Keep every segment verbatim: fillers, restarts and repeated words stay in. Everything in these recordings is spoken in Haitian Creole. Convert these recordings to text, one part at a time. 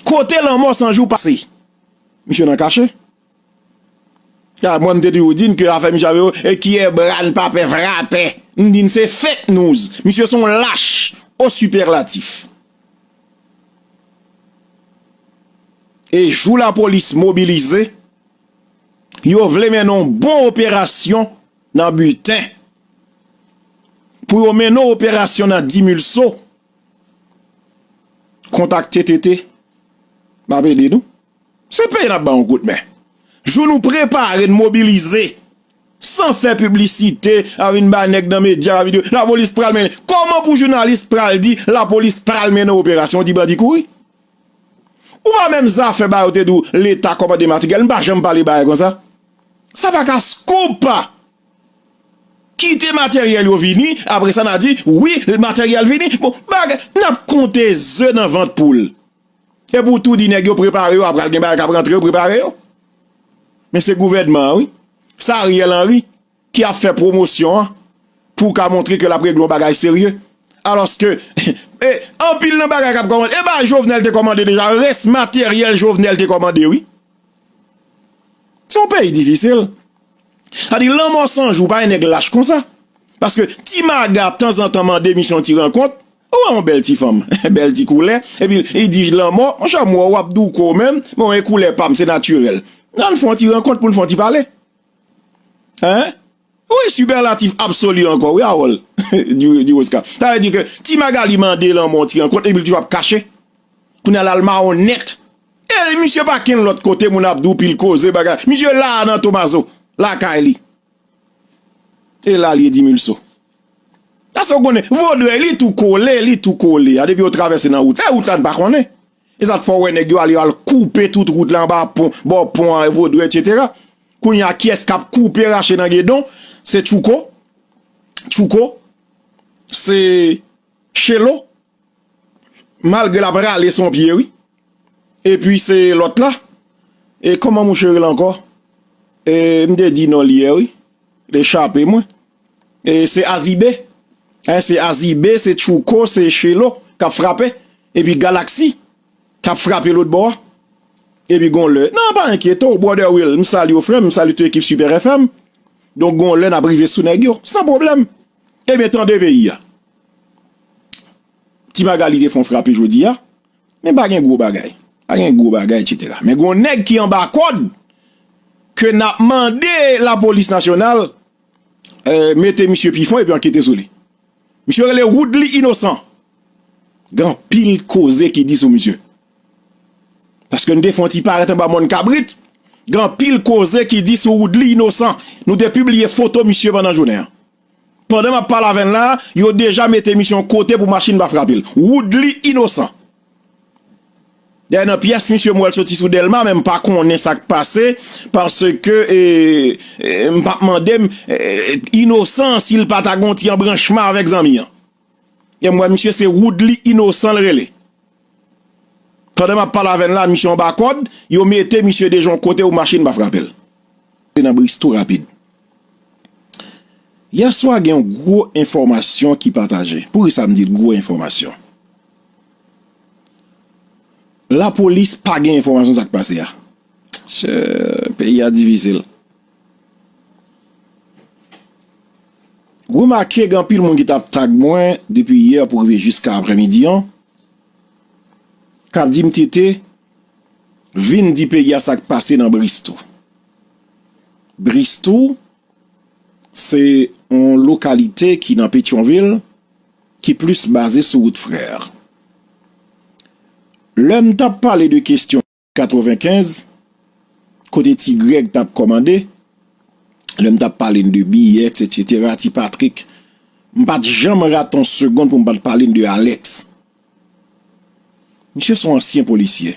Kote Lanmò San Jou pase? Misye nan kache. Ya, mwen, m te toujou di n ke afè misye avè yo, e kiyè bra n pa pè frapè. M di n se fake news. Misye se yon lach o sipèlatif. E jou lapolis mobilize, yo vle mennen yon bon operasyon nan Biten. Pou yo mennen yon operasyon nan Dimilso, kontakte T T m ap ede nou. Se peyi n ap ba yon kout men. Jou nou prepare n mobilize, san fè piblisite, a vin ba nèg nan medya, a videyo, lapolis pral mennen. Kòman pou jounalis pral di lapolis pral mennen operasyon, di bandi kouri? Ou pa menm zafè ba yo te di w Leta kòmande materyèl, m pa janm pale bagay konsa. Sa pa ka scoop pa. Kite materyèl yo vini, apre sa n a di, wi, materyèl vini. Bon, bagay, n ap konte ze nan vant poul. E pou tou di nèg yo prepare yo, apral gen bagay k ap rantre, yo prepare yo. Men se gouvènman an, wi. Se Ariel Henry ki ap fè pwomosyon an pou w ka montre ke l ap regle yon bagay serye. Alòske, e, anpil nan bagay k ap kòmande, e bagay Jovenel te kòmande deja, rès materyèl Jovenel te kòmande, wi. Se yon peyi difisil. Sa di Lanmò San Jou pa yon nèg lach konsa. Paske Ti Maga tanzantan mande misye yon ti rankont. Ou wè yon bèl ti fanm, bèl ti koulè. Epi li di Lanmò, monchè, m wè w ap douko menm. Bon, e koulè pa m, se natirèl. Ann fè yon ti rankont pou n fè yon ti pale. Hein? Wi, sipèlatif absoli ankò, wi, Harold Di, Di Oscar. Sa vle di ke Ti Magali mande Lanmò yon ti rankont, epi l toujou ap kache. Kounye a l al mawon nèt. E misye pa kenn lòt kote, moun ap di w pil koze, bagay. Misye la a nan Tomazo, lakay li. E la l ye Dimilso. Sa se w konnen, Vodrèy, li tou kole, li tou kole. A, depi yo travèse nan wout la, e wout la n pa konnen. E sa t fè w wè nèg yo ale, yo al koupe tout wout la anba pon, bò pon an, Vodrèy, etsetera. Kounye a, kiyès k ap koupe rache nan gedon? Se Tchouko. Tchouko. Se Chelo. Malgre l ap rale son pye, wi. Epi se lòt la. E kòman mouche rele ankò? E m te di non li yè, wi. Li chape mwen. E se Azibe. Hein, se Azibe, se Tchouko, se Chelo k ap frape. Epi Galaxy k ap frape lòt bò a. Epi gon lè. Non, pa enkyete w, Brother Will. M salye w, frè m. M salye tout ekip Super F M. Donk, gon lè n ap rive sou nèg yo. San pwoblèm. Ebyen, tande peyi a. Ti Magali te fè yon frape jodi a. Men pa gen gwo bagay. Pa gen gwo bagay, etsetera. Men gon nèg ki anba kòd ke n ap mande lapolis nasyonal, eh, mete misye pi fon epi ankete sou li. Misye rele Woodly Innocent. Gen anpil koze ki di sou misye. Paske n te fè yon ti parèt anba mòn kabrit. Gen anpil koze ki di sou Woodly Innocent. Nou te pibliye foto misye pandan jounen an. Pandan m ap pale avè n la, yo deja mete misye yon kote pou machin pa frape l. Woodly Innocent. Dayè nan pyès misye m wè l soti sou Dèlma, men m pa konnen sa k pase, paske, e, e, m p ap mande m, e, Inosan si l pa ta gen yon ti anbranchman avèk zanmi an. E m wè misye se Woodly Inosan l rele. Pandan m ap pale avè n la, misye anba kòd, yo mete misye deja yon kote pou machin pa frape l. Nan Bristo rapid. Yèswa gen yon gwo enfòmasyon ki pataje. Poukisa m di gwo enfòmasyon? Lapolis pa gen enfòmasyon sa k pase a. Chè, peyi a difisil. Remake gen anpil moun ki t ap tag mwen depi yè pou rive jiska aprèmidi an, k ap di m, Tete, vin di peyi a sa k pase nan Bristo. Bristo, se yon lokalite ki nan Petyonvil, ki plis baze sou wout Frè. Lè m t ap pale de kesyon katrevenkenz, kote Ti Grèg t ap kòmande, lè m t ap pale n de B X, etsetera, Ti Patrik, m pa t janm rate yon segonn pou m pa t pale n de Alex. Misye se yon ansyen polisye.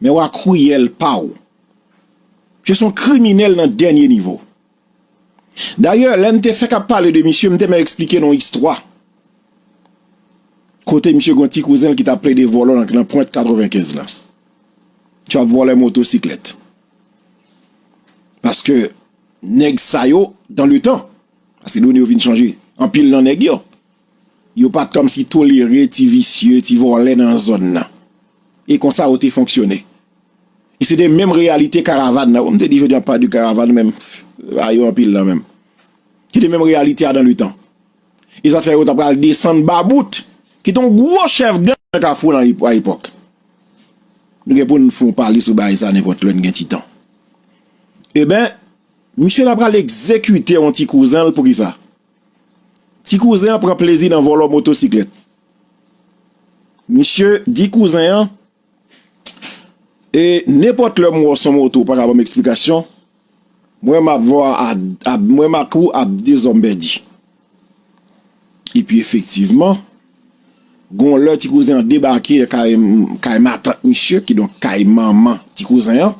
Men w a kriyèl pa w. Misye se yon kriminèl nan dènye nivo. Dayè, lè m te fèk ap pale de misye, m te mèt eksplike n yon istwa. Kote misye gen yon ti kouzen l ki t ap plede vòlò nan, nan pwent katrevenkenz la. Misye ap vòlè motosiklèt. Paske nèg sa yo, dans le temps, paske done yo vin chanje, anpil nan nèg yo, yo pa t kòmsi tolere ti visye, ti vòlè nan zòn nan. E konsa yo te fonksyone. E se te menm reyalite karavàn nan. M te di jodi a pa de karavàn menm. Ayo anpil nan menm. Ki te menm reyalite a dan le tan. E sa fè yo ta pral desann Babout, ki te yon gwo chèf gang nan Kafou nan epòk. Nou gen pou n fè yon pale sou bagay sa nenpòt lè n gen ti tan. Eben, misye ta pral egzekite yon ti kouzen l pou ki sa? Ti kouzen an pran plezi nan vòlò motosiklèt. Misye di kouzen an, e nenpòt lè m wè w sou moto, ou pa ka ban m eksplikasyon, mwen m ap vwa a, a, mwen m ak ou ap de zòm pèdi. Epi efektivman, gon lè ti kouzen an debake kay, kay matant misye, kidonk kay manman ti kouzen an,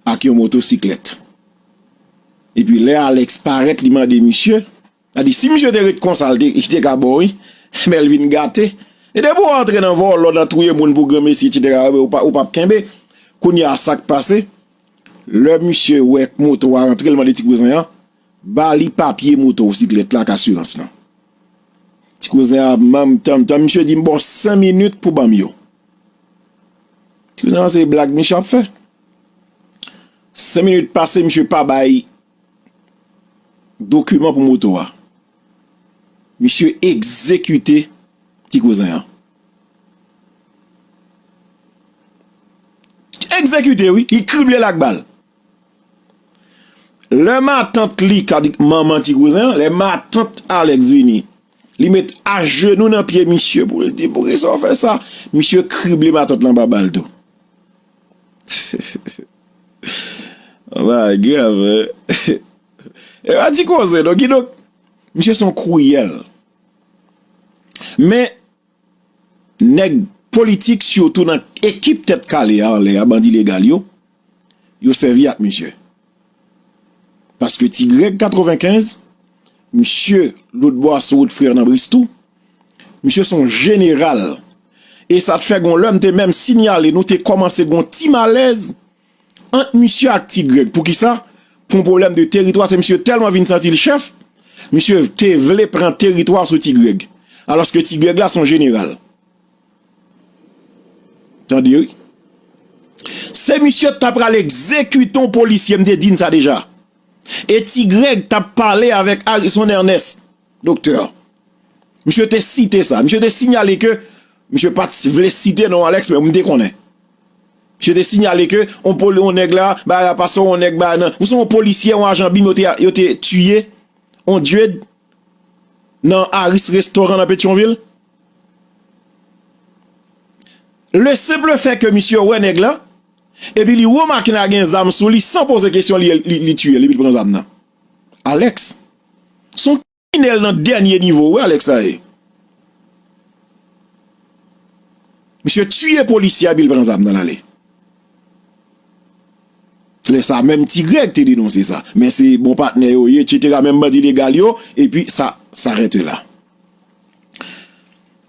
ak yon motosiklèt. Epi lè Alex parèt, li mande misye, sa di si misye te ret konsa, li te, li te ka bon, wi, men l vin gate. E depi w antre nan vòlò, nan touye moun pou granmesi, etsetera, ou pa, ou p ap kenbe. Kounye a, sa k pase? Lè misye wè moto a rantre, l mande ti kouzen an, ba li papye moto siklèt la ak asirans lan. Ti kouzen an, manm, tanm, tanm, misye di m ba w senk minit pou ban m yo. Ti kouzen an, se blag misye ap fè. Senk minit pase, misye pa bay dokiman pou moto a. Misye egzekite ti kouzen an. Egzekite, wi. Li krible l ak bal. Lè matant li, sa di manman ti kouzen an, lè matant Alex vini, li met ajenou nan pye misye pou l di, "Poukisa w fè sa?" Misye krible matant lan pa bal tou. Bagay grav, wi. E pa ti koze, non, kidonk, misye se yon kriyèl. Men, nèg politik, sitou nan ekip tèt kale a anlè a, bandi legal yo, yo sèvi ak misye. Paske Ti Grèg katrevenkenz, misye lòtbò a sou wout frè nan Bristou, misye se yon jeneral. E sa t fè gon lè m te menm siyale, nou te kòmanse gon ti malèz ant misye ak Ti Grèg. Poukisa? Pou yon pwoblèm de teritwa, se misye tèlman vin santi l chèf, misye te vle pran teritwa sou Ti Grèg. Alòske Ti Grèg la se yon jeneral. Tande, wi. Se misye k ta pral egzekite yon polisye, m te di n sa deja. E Ti Grèg t ap pale avèk Harrison Ernest, doktè. Misye te site sa. Misye te siyale ke, misye pa t vle site non Alex, men m te konnen. Misye te siyale ke, on poli, on nèg la, ba, pase on nèg, ba, nan. Ou se on polisye, on ajan bim, yo te, yo te tiye, on Djed, nan Aris Restaurant nan Petyonvil. Le simple fait ke misye wè nèg la, epi li remake l gen zam sou li, san poze kesyon, li, li, li tiye l, epi l pran zam nan. Alex, se yon kriminèl nan dènye nivo, wi, Alex la ye. Misye tiye polisye a, epi l pran zam nan, l ale. Lè sa a, menm Ti Grèg te denonse sa. Men se bon patnè yo ye, etsetera, menm bandi legal yo, epi sa, sa rete la.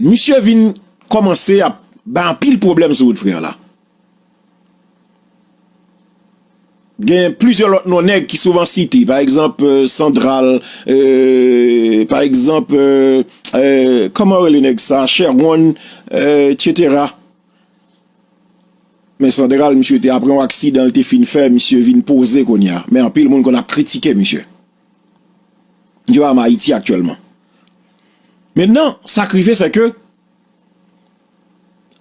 Misye vin kòmanse ap bay anpil pwoblèm sou wout frè la. Gen plizyè lòt non nèg ki souvan site, pa egzanp, euh, Sandral, euh, pa egzanp, euh, euh, kòman yo rele nèg sa, Sherwonn, euh, etsetera. Men Sandral, misye te, apre yon aksidan l te fin fè, misye vin poze kounye a. Men anpil moun konn ap kritike misye. Misye pa an Ayiti aktyèlman. Mentnan, sa k rive, se ke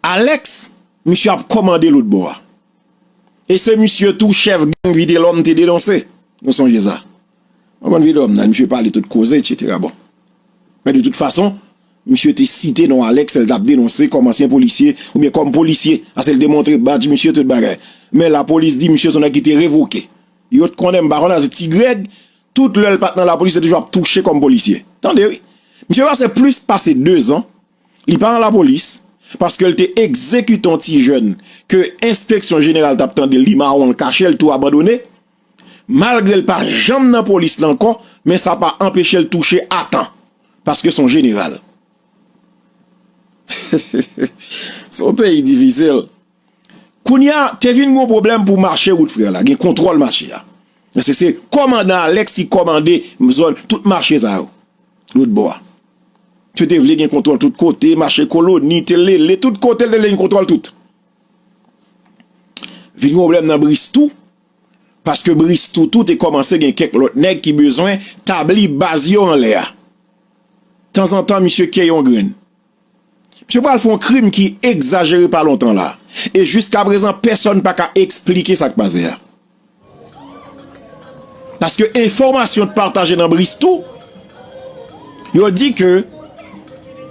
Alex, misye ap kòmande lòtbò a. E se misye tou chèf gang Vitelhomme te denonse. Nou sonje sa. Mwen konn Vitelhomme nan, misye pale tout koze, etsetera. Bon. Men de tout fason, misye te site non Alex, lè l t ap denonse kòm ansyen polisye, oubyen kòm polisye, paske l te montre badj misye, tout bagay. Men lapolis di misye se yon nèg ki te revoke. Yo t konnen, m pa konnen, se Ti Grèg, tout lè l pa t nan lapolis, li te toujou ap touche kòm polisye. Tande, wi. Misye pase plis pase dezan, li pa nan lapolis, paske l te egzekite yon ti jèn ke enspeksyon jeneral t ap tande l, li mawon, l kache, l tou abandone. Malgre l pa janm nan polis la ankò, men sa pa anpeche l touche atan, paske se yon jeneral. Se yon peyi difisil. Kounye a, te vin gon pwoblèm pou mache wout frè la, gen kontwòl mache a. Paske se kòmandan Alex ki kòmande zòn, tout mache sa yo, lòtbò a. Misye te vle gen kontwòl tout kote, mache Koloni, Telele, tout kote l te vle gen kontwòl tout. Vin gen pwoblèm nan Bristou, paske Bristou tou te kòmanse gen kèk lòt nèg ki bezwen tabli baz yo anlè a. Tanzantan, misye keye yon grenn. Misye pral fè yon krim ki egzajere pa lontan la. E jiskaprezan, pèsonn pa ka eksplike sa k pase a. Paske enfòmasyon t pataje nan Bristou, yo di ke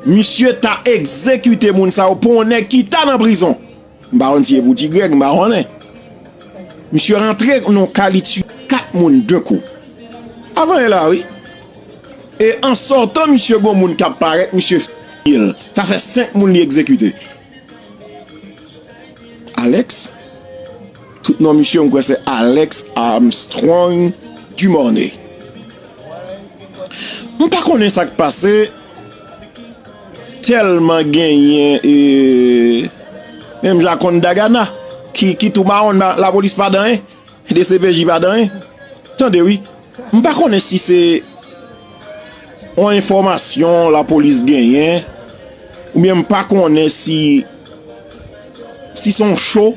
misye ta egzekite moun sa yo pou yon nèg ki ta nan prizon. M pa konn si e pou Ti Grèg, m pa konnen. Misye rantre nan yon kay, li tiye kat moun de kou. Avan yè la, wi. E an sòtan, misye gon moun k ap parèt, misye f-, l. Sa fè senk moun li egzekite. Alex. Tout non misye, m kwè se Alex Armstrong Dumornay. M pa konnen sa k pase, tèlman genyen, e, menm jan ak Dagana, ki, ki tou mawon, la, lapolis pa dan anyen. D C P J pa dan anyen. Tande wi. M pa konnen si se yon enfòmasyon lapolis genyen, oubyen m pa konnen si, si se yon cho.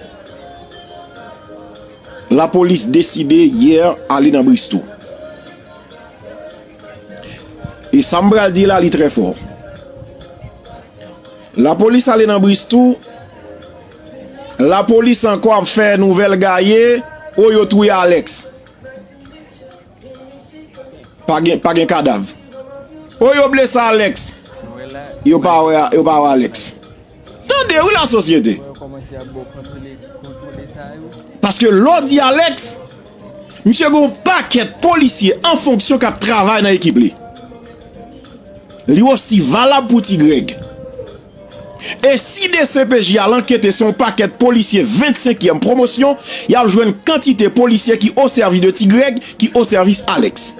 Lapolis deside yè ale nan Bristou. E sa m pral di la, li trè fò. Lapolis ale nan Bristou. Lapolis ankò ap fè nouvèl gaye. O, yo touye Alex. Pa gen, pa gen kadav. O, yo blese Alex. Yo pa wè, yo pa wè Alex. Tande wi, lasosyete. Paske lè w di Alex, misye gen yon pakèt polisye an fonksyon k ap travay nan ekip li. Li osi valab pou Ti Grèg. E si D C P J al ankete, se yon pakèt polisye vennsenkyèm pwomosyon, y ap jwenn kantite polisye ki o sèvis de Ti Grèg, ki o sèvis Alex.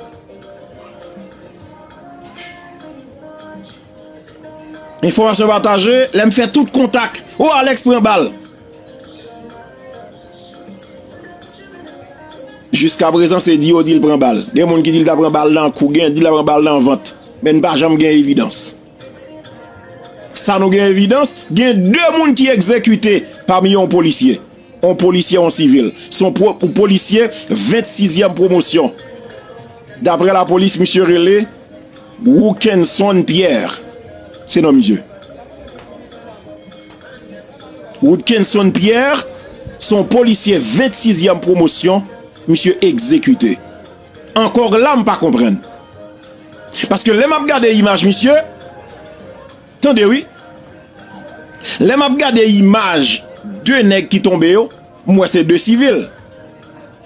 Enfòmasyon pataje, lè m fè tout kontak. O, Alex pran bal. Jiskaprezan, se di yo di l pran bal. Gen moun ki di l ta pran bal nan kou, gen di l ta pran bal nan vant. Men n pa janm gen evidans. Sa nou gen evidans, gen de moun ki egzekite pami yo yon polisye. Yon polisye, yon sivil. Se yon po-, yon polisye vennsizyèm pwomosyon. Daprè lapolis, misye rele Woukenson Pierre. Se non misye. Woukenson Pierre, se yon polisye vennsizyèm pwomosyon, misye egzekite. Ankò la, m pa konprann. Paske lè m ap gade imaj misye, tande wi, lè m ap gade imaj de nèg ki tonbe yo, m wè se de sivil.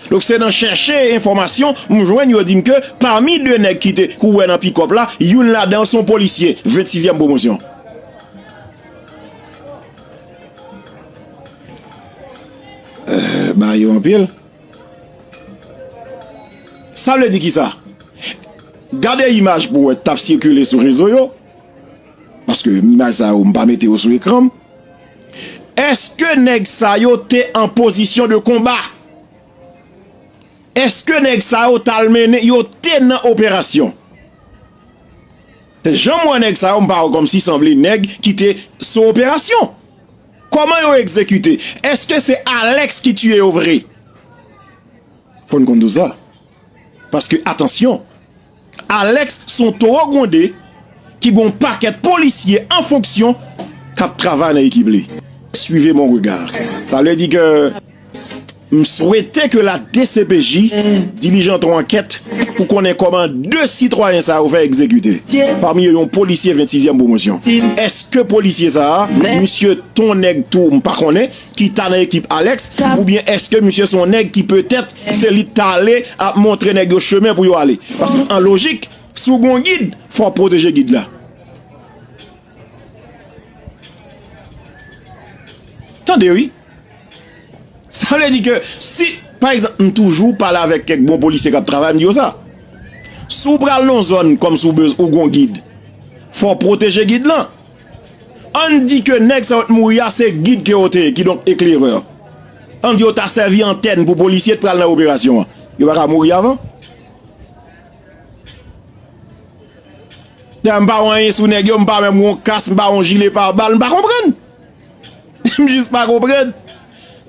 Donk, se nan chèche enfòmasyon, m jwenn yo di m ke pami de nèg ki te, ke w wè nan pikòp la, youn ladan yo se yon polisye, vennsizyèm pwomosyon. Euh, ba yo anpil. Sa vle di kisa? Gade imaj pou wè t ap sikile sou rezo yo. Paske imaj sa yo, m pa mete yo sou ekran m. Èske nèg sa yo te an pozisyon de konba? Èske nèg sa yo t al mennen, yo te nan operasyon? Jan m wè nèg sa yo, m pa wè kòmsi sanble nèg ki te sou operasyon. Kòman yo egzekite? Èske se Alex ki tiye yo vre? Fò n konn tou sa. Paske, atansyon, Alex se yon towo gwonde ki gen yon pakèt polisye an fonksyon k ap travay nan ekip li. Suivez mon regard. Sa vle di ke m swete ke la D C P J dilijante yon ankèt pou konnen kòman de sitwayen sa yo fè egzekite. Pami yo, yon polisye vennsizyèm pwomosyon. Èske polisye sa a, misye t on nèg tou, m pa konnen, ki ta nan ekip Alex, oubyen èske misye se yon nèg ki petèt se li t ale ap montre nèg yo chemen pou yo ale? Paske an lojik, si w gen yon gid, fò w pwoteje gid la. Tande wi. Sa vle di ke si, pa egzanp, m toujou pale avèk kèk bon polisye k ap travay, m di yo sa. Si w pral nan yon zòn kòmsi w bez-, ou gen yon gid, fò w pwoteje gid lan. Ann di ke nèg sa yo t mouri a, se gid ke yo te ye, kidonk eklerè. Ann di yo ta sèvi antèn pou polisye t pral nan operasyon an. Yo pa ka mouri avan? Dayè, m pa wè anyen sou nèg yo, m pa menm wè yon kas, m pa wè yon jile pabal, m pa konprann. M jis pa konprann.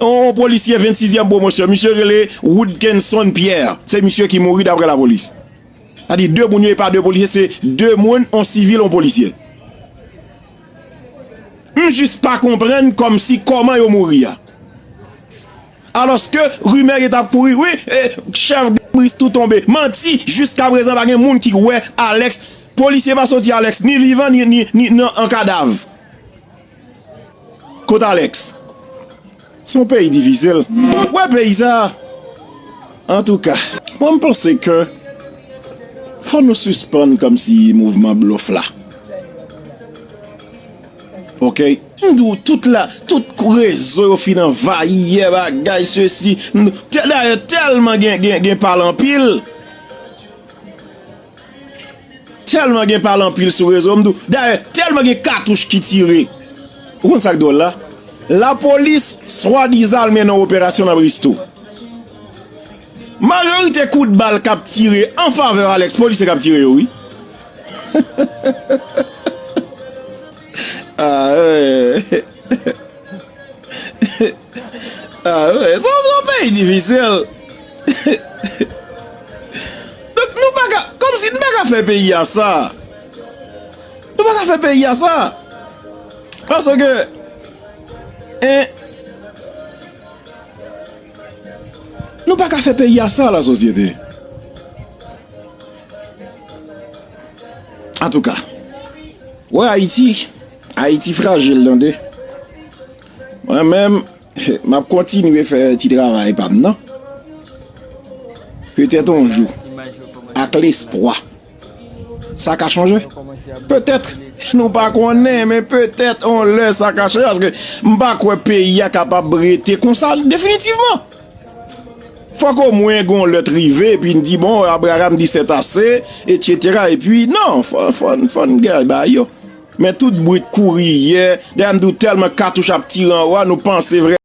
yon polisye vennsizyèm pwomosyon, misye rele Woodkenson Pierre. Se misye ki mouri, daprè lapolis. Sa di de moun yo, e pa de polisye, se de moun, yon sivil, yon polisye. M jis pa konprann kòmsi kòman yo mouri a. Alòske rimè yo t ap kouri, wi, e, chèf Bristou tonbe. Manti, jiskaprezan pa gen moun ki wè Alex. Polisye pa soti Alex, ni vivan, ni, ni, ni nan, an kadav. Kot Alex? Se yon peyi difisil. Wè peyi sa. Antouka, mwen m panse ke fò nou sispann kòmsi mouvman blòf la. Oke? M di w, tout la, tout rezo yo fin anvayi yè, bagay, sesi. M di w, tè-, dayè, tèlman gen, gen, gen pale anpil. Tèlman gen pale anpil sou rezo, m di w, dayè, tèlman gen katouch ki tire. Ou konn sa k dwòl la? Lapolis swadizan al mennen yon operasyon nan Bristou. Majorite kout bal k ap tire an favè Alex, polisye k ap tire yo, wi. Ah, wè. Ah, wè. Se yon, se yon peyi difisil. Donk, nou pa ka, kòmsi nou pa ka fè peyi a sa. Nou pa ka fè peyi a sa. Paske, en, nou pa ka fè peyi a sa, lasosyete. Antouka, wè Ayiti, Ayiti frajil, tande. Mwen menm, m ap kontinye fè ti travay pa m nan. Petèt yon jou, ak lespwa, sa ka chanje. Petèt, nou pa konnen, men petèt yon lè sa ka chanje, paske m pa kwè peyi a kapab rete konsa definitivman. Fòk omwen gon lè t rive, epi n di, bon, Abraham di c'est assez, etsetera. Epi, non, fò, fò, fò n gen bagay yo. Men tout bri t kouri yè, dayè m di w tèlman katouch ap tire anwo a, nou panse vrè.